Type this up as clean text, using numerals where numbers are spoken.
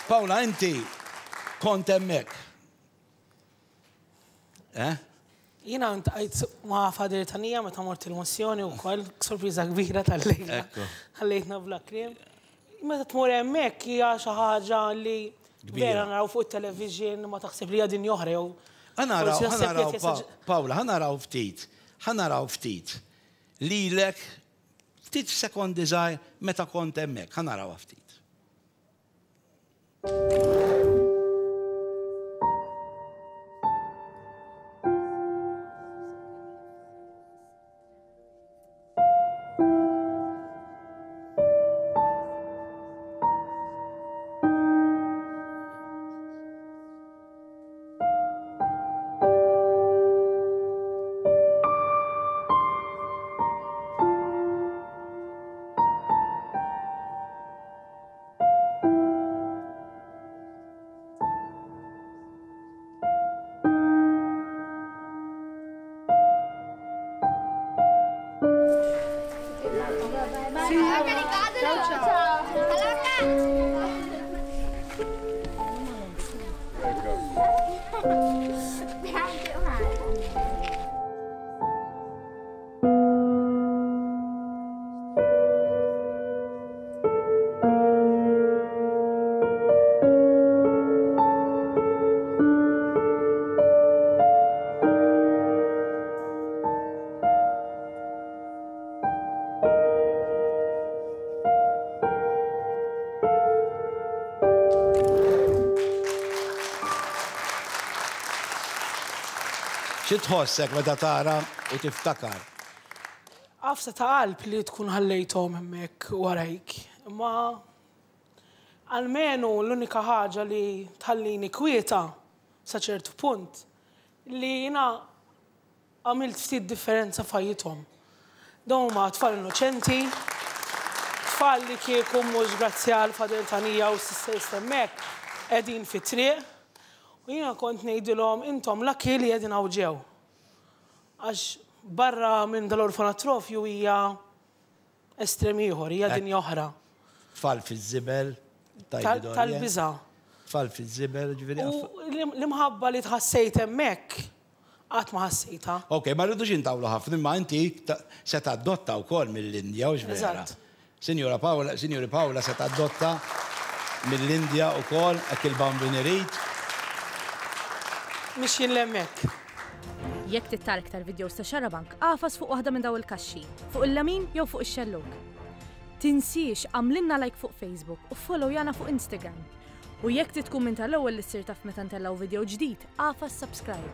Paola, inti kont hemmhekk. Eh? Jiena ntqajt ma' Father Tania meta mort il-missjoni wkoll, sorpriża kbira tal-lejla. Ħallejtna bla kliem. Meta tmur hemmhekk hija xi ħaġa li vera naraw fuq it-television ma taħseb li hija dinja oħra jew. Ħa naraw, ħa naraw, Paola, ħa naraw ftit, ħa naraw ftit lilek ftit sekondi żgħir meta kont hemmhekk, ħa narawha ftit. Xi tħossek meta tara u tiftakar? Għafsa ta' qalb li tkun ħallejthom hemmhekk warajk. Imma almenu l-unika ħaġa li tħallini kwieta sa ċertu punt li jiena għamilt ftit differenza f'ħajjithom. Dawn huma tfal innoċenti, tfal li kieku mhux grazzi għal Father Tania u s-sisters t'hemmhekk qegħdin fit-triq. U jiena kont ngħidilhom intom lucky li qegħdin hawn ġew. Għax barra minn dal-orfanatrofju hija estrem ieħor, hija dinja oħra. Tfal fiż-żibel, Tal-biża'. Tfal fiż-żibel, ġifieri. U l-imħabba li tħassejt hemmhekk qatt ma ħassejtha. Ok, ma rridux intawlu ħafna, imma inti se tadotta wkoll mill-Indja, hux vera? Eżatt. Sinjura Paola, Sinjuri Paola se tadotta mill-Indja wkoll, hekk il-Bambin irid. Mixjin 'l hemmhekk. Jekk trid tara iktar vidjows ta' Xarabank, agħfas fuq waħda minn dawn il-kaxxi, fuq il-lemin jew fuq ix-xellug. Tinsiex agħmlilna like fuq Facebook u ffollowjana fuq Instagram. U jekk trid tkun minn tal-ewwel li ssir taf meta ntellgħu vidjow ġdid, agħfas subscribe.